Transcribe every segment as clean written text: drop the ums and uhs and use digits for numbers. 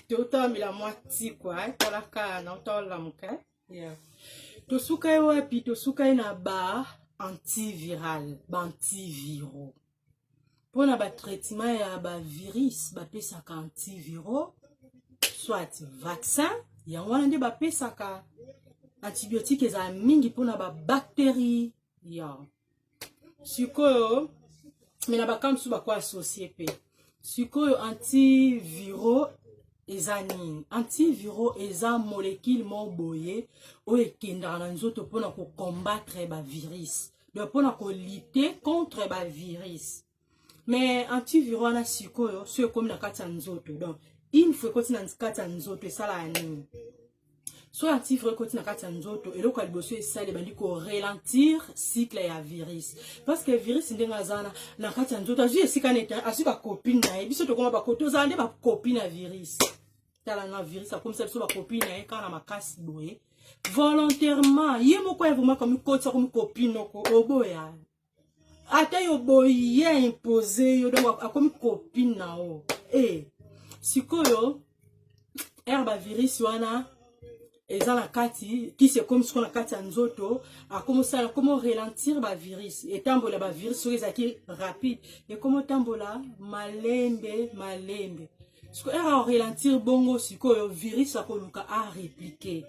Totambela mwa tikwa talaka na otalamuka. Yeah. Tosuka ye wapi? Tosuka ye na ba antiviral, ba antiviro. Mpo na ba traitement ya ba virus bapesaka antiviro soit vaccin, yango wana nde bapesaka antibiotique ezala mingi mpona ba bactérie ya sikoyo, me na baka mosusu bako associe mpe. Sikoyo antiviro eza nini? Antiviro eza molecule moko boye oyo ekendaka na nzoto mpona kocombattre bavirus, donc mpona kolutter contre bavirus. Mais antiviro wana sikoyo so ekomi na kati ya nzoto, donc une fois ekoti na kati ya nzoto, esalaka nini? So antiviro ekoti na kati ya nzoto, eloko ya liboso esali, ebandi koralentir cycle ya virus, parce que virus ndenge aza wana na kati ya nzoto, azwi esika nete azwi bacopine na ye. Biso tokoma tozala nde bacopine ya virus. Tala na virus akomisa biso bacopine na ye kaka na makasi boye, volontairement ye moko ya vraiment komikotisa komi copine oko oboya ata yo boye, ye impose yo, donc akomi copine na yo. E sikoyo ere bavirus wana eza na kati, kisi ekomi sikoyo na kati ya nzoto, akomosala akomo ralentir bavirus, etambola bavirus soki ezalaki rapide, ekomi otambola malembe malembe. Sikoyo ere aoralentir bongo, sikoyo virus akoluka arépliquer,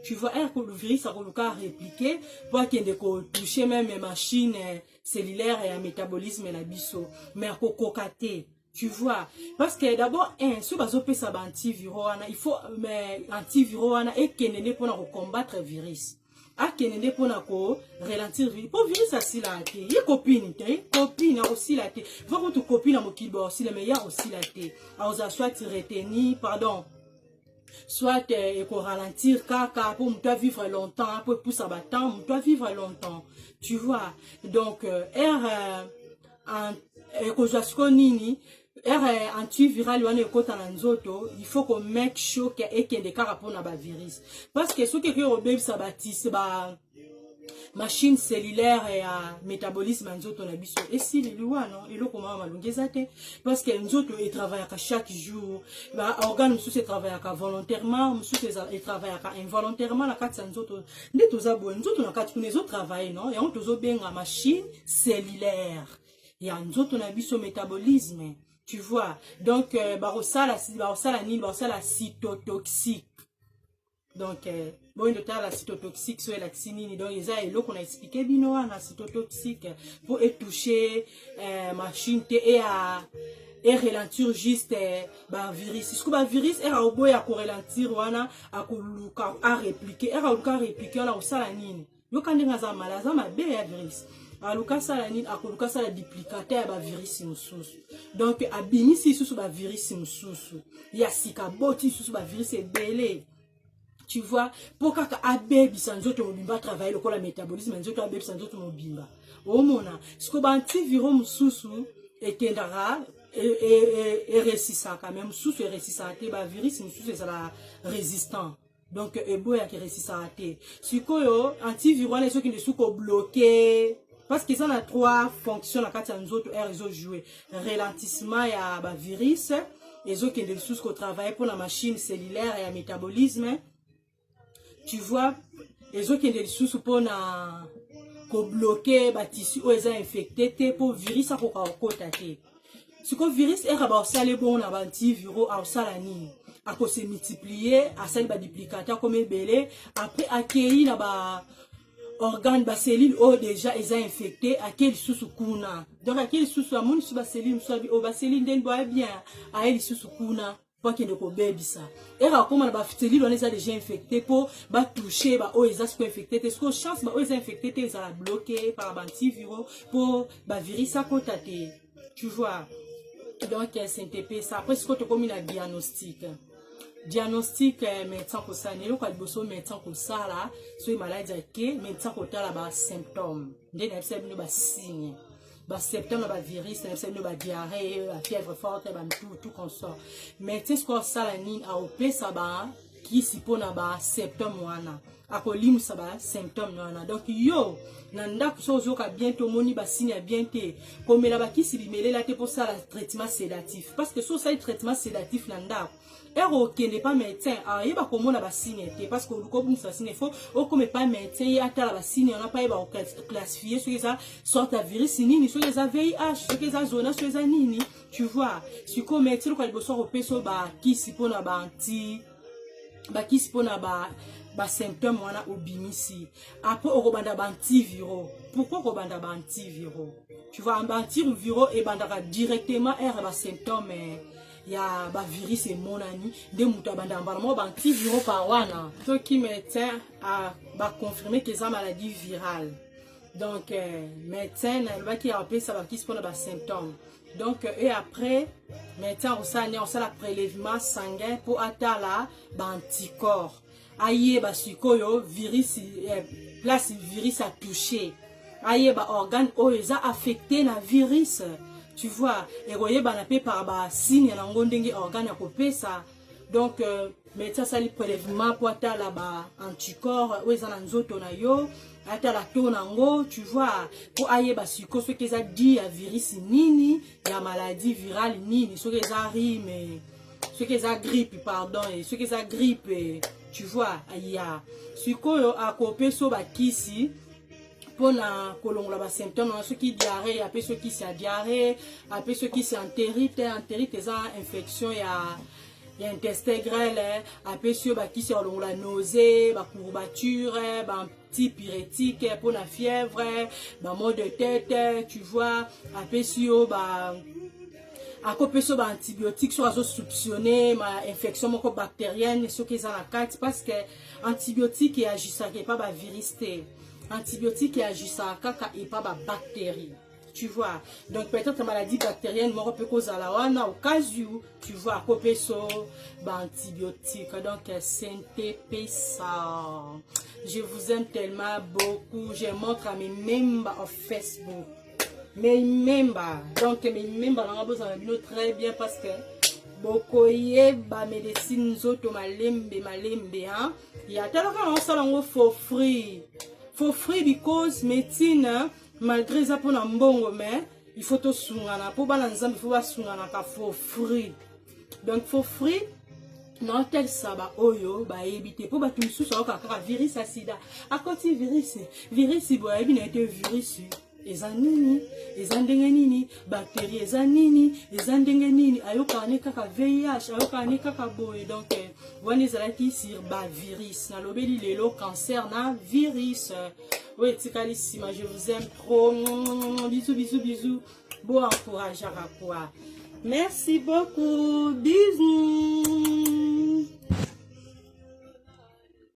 tu vois? Ere virus akoluka arépliquer mpo akende kotouche même machine cellulaire ya métabolisme na biso, mais akokoka te, tu vois? Parce que d'abord un soki bazopesa baantiviro wana, il faut, mais antiviro wana ekende nde mpona kocombattre virus, akende nde mpona koralentir virus, mpo virus asilaka te. Ye copine te, copine akosila te. Va kutu copine ya mokili baosila, mais ye akosila te. Akozala soit retenu, pardon, soit ekoralentir kaka mpo moto avivre longtemps, mpo epusa batemps moto avivre longtemps, tu vois? Donc ere ekozwa sikoyo nini? Ere antiviral wana ekɔta na nzoto, il faut ko make sure ke ekende kaka mpona bavirus, parce que soki ekoki kobebisa batisi ba machine cellulaire ya métabolisme ya nzoto na biso, esileli wana eloko mama malongi eza te, parce que nzoto etravaillaka chaque jour. Baorgane mosusu etravaillaka volontairement, mosusu etravaillaka involontairement na kati ya nzoto. Nde toza boye, nzoto na kati kuna ezotravaille, non? Yango tozobenga machine cellulaire ya nzoto na biso, métabolisme, tu vois? Donc bakosala nini? Bakosala cytotoxique. Donc boyendo tala cytotoxique so elakisi nini. Donc eza eloko na expliquer bino wana, cytotoxique mpo etouche machine te, eya eralentir juste bavirus. Siko bavirus ere akoboya koralentir wana, akoluka arépliquer. Ere akoluka arépliquer wana, akosala nini? Yoka ndenge aza mala, aza mabe ya virus. Aluka asala nini? Akoluka asala duplicateur ya bavirus mosusu. Donc abimisi lisusu bavirus mosusu ya sika, boti lisusu bavirus ebele, tu vois? Mpo kaka abebisa nzoto mobimba, atravaille lokola métabolisme ya nzoto, abebisa nzoto mobimba. Omona siko baantiviro mosusu ekendaka eresisaka, mais mosusu eresisaka te. Bavirus mosusu ezala résistant, donc eboyaka, eresisaka te. Sikoyo antiviro wana ezokende su kobloquer, parce que eza na trois fonctions na kati ya nzoto. Ere ezojoue ralentissement ya bavirus, ezokende lisusu kotravaille mpona machine cellulaire ya métabolisme, tu vois? Ezokende lisusu mpona kobloquer batissu oyo eza infecté te, mpo virus akoka kokota te. Sikoyo virus ere baosala ebongo na baantiviro, aosala nini? Akose multiplier, asali baduplicateur, akomi ebele. Après akei na ba organe, bacellule oyo déjà eza infecté, akei lisusu kuna. Donc akei lisusu, amoni lisusu bacellule mosusu, abi oyo bacellule ndeni boya bien, aye lisusu kuna mpo akende kobebisa. Ere akóma na bacellule wana eza déjà infecté, mpo batouche baoyo eza sikoyo infecté te. Sikoyo chance baoyo eza infecté te ezala bloqué par baantiviro mpo bavirus akota te, tu vois? Donc SNTP ça. Après sikoyo tokomi na diagnostic. Diagnostic, médecin kosala eloko ya liboso, médecin kosala soki maladi ake, médecin kotala basymptôme nde nayebisa bino, basigne, basymptôme ya bavirus nayebisa bino, badiarrhée, bafièvre forte, bamtu, tout consort. Médecin sikoyo asala nini? Akopesa ba kisi mpona basymptome wana, akolimwisa basymptome wana. Donc yo na ndako, so ozoyoka bien te, omoni basigne ya bien te, komela bakisi bimelela te mposala traitement sédatif, parce que so osali traitement sédatif na ndako, ere okende pa médecin, ayeba komona basigne te, parce que oluka obungisa basigne. Faut okoma epa médecin, ye atala basigne wana mpo ayeba koclassifier soki eza sorte ya virus nini, soki eza VIH, soki eza zona, soki eza nini, tu vois. Sikoyo médecin, lokola liboso akopesa bakisi mpona baanti bakisi mpona basymptome wana obimisi, après okobanda baantiviraux. Pourquoi okobanda baantiviraux? Tu vois, baantiviraux ebandaka directement ere basymptome ya bavirus emonani, nde moto abandaka mbala moko baantiviraux par wana. Soki médecin baconfirme ke eza maladie virale, donc médecin nalobaki apesa bakisi mpona basymptome. Donc et après médecin akosala nini? Akosala prélèvement sanguin mpo atala baanticorps, ayeba sikoyo virus place virus atouche, ayeba organe oyo eza affecté na virus, tu vois. Ekoyebana mpe par basigne nango ndenge organe akopesa. Donc médecin asali prélèvement mpo atala baanticorps oyo eza na nzoto na yo, atala to nango, tu vois, mpo ayeba sikoyo soki eza di ya virus nini, ya maladie virale nini, soki eza rhume, soki eza grippe, pardon, soki eza grippe, tu vois. Ya sikoyo akopesa bakisi mpona kolongola basymptome wana. Soki diarrhée, apesi yo kisi ya diarrhée, apesi yo kisi ya entérite. Entérite eza infection ya intestin grêle. Apesi yo bakisi ya kolongola nausée, bacourbature, baantipyrétique mpona fièvre, bamaux de tête, tu vois. Apesi yo ba akopesa yo baantibiotique soki azosoupçonne ma infection moko bactérienne soki eza na kati, parce que antibiotique eagisaka epa bavirus te, antibiotique eagisaka kaka epa babactérie, tu vois. Donc peut-être maladie bactérienne moko mpe kozala wana au cas où, tu vois, akopesa baantibiotique. Donc sntp ça, je vous aime tellement beaucoup. Je montre à mes membres of Facebook, mes membres, donc mes membres nanga, bozala bino très bien, parce que bokoyeba médecine nzoto malembe malembe, hein? Ya talaka na osala yango for free, for free, because médecine, malgré eza mpona mbongo, mais il faut tosungana mpo bana Nzambe, faut basunganaka for free. Donc for free naotalisa baoyo bayebi te, mpo bato mosusu ayokaka kaka virus ya sida, akoti virus, virus boye, ayebi na ye te virus eza nini, eza ndenge nini, bactérie eza nini, eza ndenge nini. Ayokaka ne kaka VIH, ayokaka ne kaka boye. Donc wana ezalaki sur bavirus. Nalobeli lelo cancer na virus oyo etikali nsima. Je vous aime trop, bisous, bisous, bisous. Bo encourageaka quoi. Merci beaucoup, bisous.